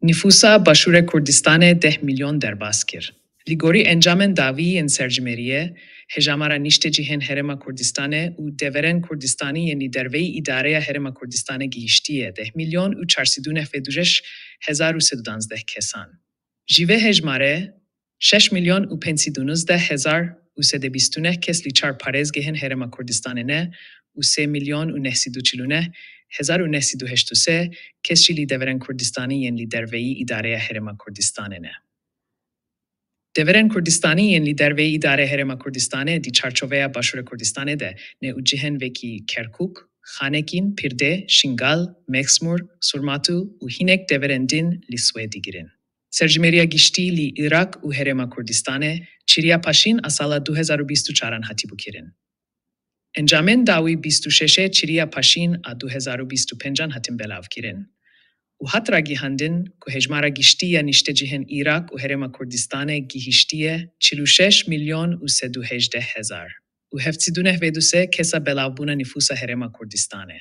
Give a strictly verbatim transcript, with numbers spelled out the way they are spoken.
Nifûsa Başûrê Kurdistanê deh milyon derbas kir. Li gorî encamên dawî yên sercimêriyê, hejmara niştecihên Herêma Kurdistanê û deverên Kurdistanî yên li derveyî îdareya Herêma Kurdistanê gihiştiye deh milyon û çar sed û newed û şeş hezar û sed û duwazdeh kesan. Ji vê hejmarê şeş milyon û pênc sed û nozdeh hezar û sed û bîst û neh kes li çar parêzgehên Herêma Kurdistanê ne û sê milyon û neh sed û çil û neh hezar û neh sed û heşt û sê kes jî li deverên Kurdistanî yên li derveyî îdareya Herêma Kurdistanê ne. Deverên Kurdistanî yên li derveyî îdareya Herêma Kurdistanê di çarçoveya Başûrê Kurdistanê de ne û cihên wekî Kerkûk, Xanekîn, Pirdê, Şingal, Mexmûr, Surmatu û hinek deverên din li swê digirin. Sercimêriya giştî li Iraq û Herêma Kurdistanê çiriya paşîn a sala du hezar û bîst û çaran hatibû kirin. Encamên dawî bîst û şeşê çiriya paşîn a du hezar û bîst û pêncan hatin belavkirin û hat ragihandin ku hejmara giştî ya niştecihên Iraq û Herêma Kurdistanê gihiştiye çil û şeş milyon û sed û hejdeh hezar û heft sed û newed û sê kesa belavbûna nifûsa Herêma Kurdistanê.